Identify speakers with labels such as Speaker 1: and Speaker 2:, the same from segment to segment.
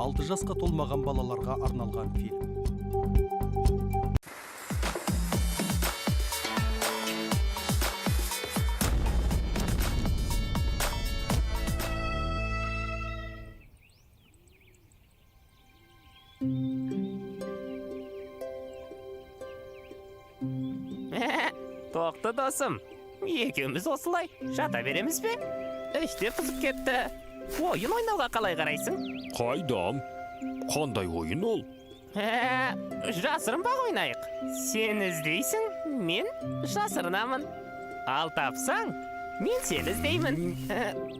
Speaker 1: 6 жасқа толмаған балаларға арналған фильм.
Speaker 2: Тоқты досым, екеуміз осылай жата береміз бе? Іште қызып кетті. Ойын ойнауға қалай қарайсың?
Speaker 3: Қайдам? Қандай ойын ол?
Speaker 2: Жасырынбақ ойнайық. Сен іздейсің, мен жасырынамын. Ал тапсаң, мен сені іздеймін.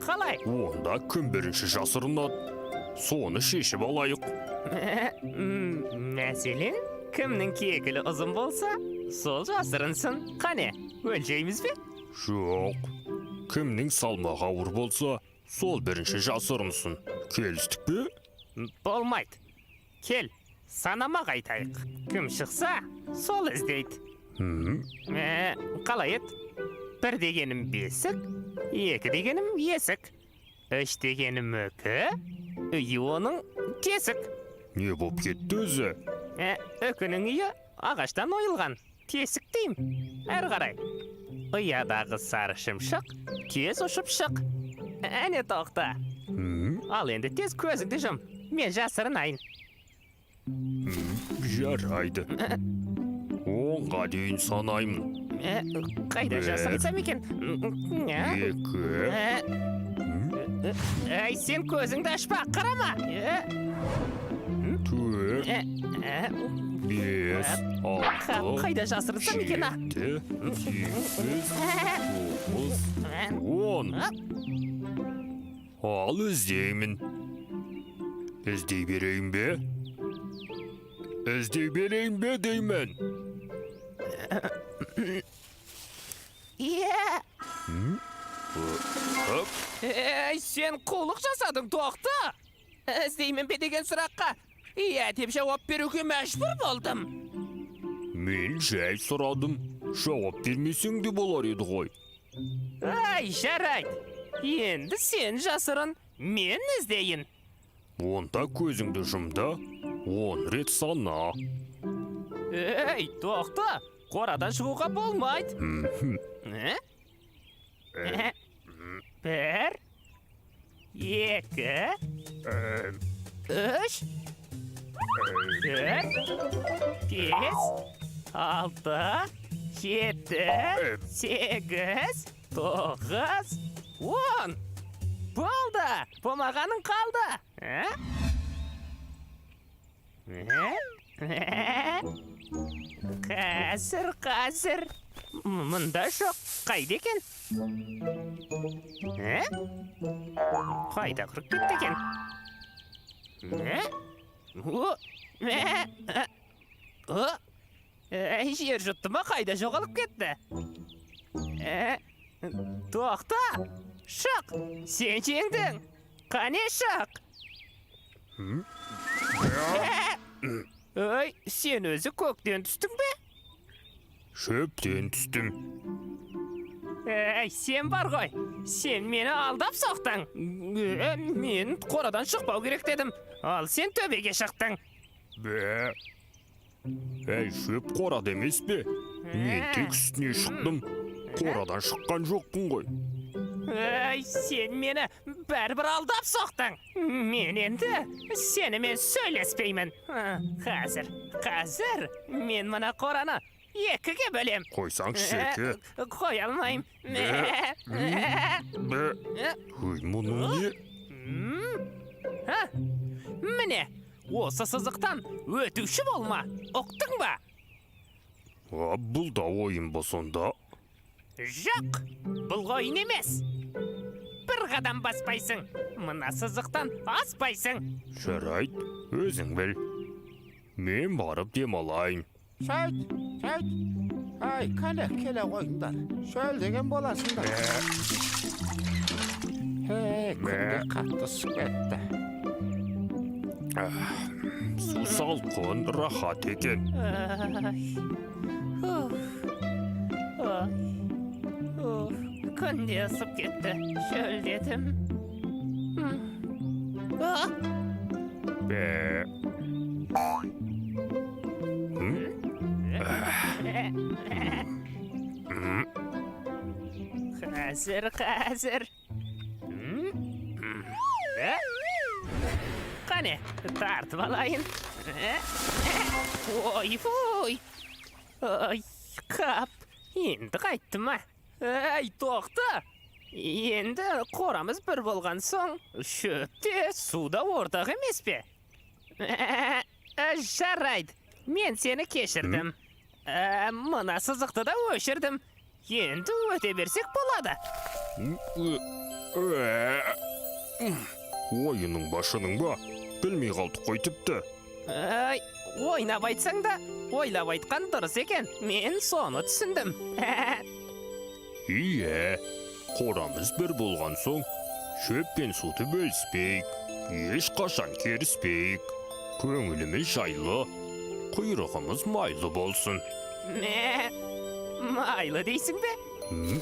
Speaker 2: Қалай?
Speaker 3: Онда кім бірінші жасырынады? Соны шешіп алайық.
Speaker 2: Мәселен, кімнің кекілі ұзын болса, сол жасырынсын. Қане, өлшейміз бе?
Speaker 3: Жоқ. Кімнің салмағы ауыр болса, сол бірінші жасырынсын. Келістік пе?
Speaker 2: Болмайды. Кел, санамақ айтайық. Кім шықса, сол іздейді. Қалай еді? Бір дегенім бесік, екі дегенім есік. Үш дегенім үкі, үйі оның тесік.
Speaker 3: Не боп кетті өзі?
Speaker 2: Үкінің үйі ағаштан ойылған. Тесік деймін. Әрі қарай. Ұядағы сары шымшық тез ұшып шық. Әне тоқта. Ал енді тез көзіңді жұм. Мен жасырынайын.
Speaker 3: Жарайды. 10-ға дейін санаймын.
Speaker 2: Қайда жасырынсам екен?
Speaker 3: Екі.
Speaker 2: Әй, сен көзіңді ашпа, қарама.
Speaker 3: 4. 5. 6.
Speaker 2: Қайда жасырынсам екен, а?
Speaker 3: 7. 8. 9. 10. Ал іздеймін. Іздей берейін бе? Іздей берейін бе деймін.
Speaker 2: Ей, сен қулық жасадың, тоқта. Іздеймін бе деген сұраққа иә деп жауап беруге мәжбүр болдым.
Speaker 3: Мен жай сұрадым. Жауап бермесең де болар еді ғой.
Speaker 2: Ай, жарайды. Енді сен жасырын, мен іздейін.
Speaker 3: Онда көзіңді жұм да, 10 рет сана.
Speaker 2: Ей, тоқта, қорадан шығуға болмайды. 1, 2, 3, 4, 5, 6, 7, 8, 9, 10. Болды, болмағаның қалды. Қазір, қазір. Мұнда жоқ. Қайда екен? Қайда құрып кетті екен? Жер жұтты ма, қайда жоғалып кетті? Тоқта! Шық! Сен жеңдің! Қане шық! Ой, сен өзі көктен түстің бе?
Speaker 3: Шөптен түстім.
Speaker 2: Әй, сен бар ғой. Сен мені алдап соқтың. Мен қорадан шықпау керек дедім. Ал сен төбеге шықтың.
Speaker 3: Бә. Әй, шөп қорада емес пе? Мен тек үстіне шықтым. Қорадан шыққан жоқпын ғой.
Speaker 2: Әй, сен мені бәрібір алдап соқтың. Мен енді сенімен сөйлеспеймін. Қазір, қазір мен мына қораны 2-ге бөлем.
Speaker 3: Қойсаңшы, Серке.
Speaker 2: Қоя алмаймын.
Speaker 3: Бә. Өй, мұның не?
Speaker 2: Міне, осы сызықтан өтуші болма. Ұқтың ба?
Speaker 3: А, бұл да ойын ба сонда?
Speaker 2: Жоқ, бұл ойын емес. Бір қадам баспайсың, мына сызықтан аспайсың.
Speaker 3: Жарайды, өзің біл. Мен барып демалайын.
Speaker 4: Сөйт, сөйт. Ай, кәне, келе қойыңдар. Шөлдеген боласыңдар. Ей, күн де қатты ысып кетті.
Speaker 3: Су салқын, рахат екен.
Speaker 2: Күн де ысып кетті, шөлдедім.
Speaker 3: Бә.
Speaker 2: Қазір, қазір. М, м, ә? Қане, тартып алайын. Ә, ә, Ой-фуй. Ой, қап. Енді қайтты ма? Әй, тоқта. Енді қорамыз бір болған соң, шөп те, су да ортақ емес пе? Ә, ә, Жарайды, мен сені кешірдім. Ә, Мына сызықты да өшірдім. Енді өте берсек болады.
Speaker 3: Ойының башының ба? Білмей қалдық қой тіпті.
Speaker 2: Әй, ойнап айтсаң да, ойлап айтқан дұрыс екен. Мен соны түсіндім.
Speaker 3: Иә, қорамыз бір болған соң, шөп пен суды бөліспейік, ешқашан керіспейік. Көңіліміз жайлы, құйрығымыз майлы болсын.
Speaker 2: Мә, майлы дейсің бе?
Speaker 3: М?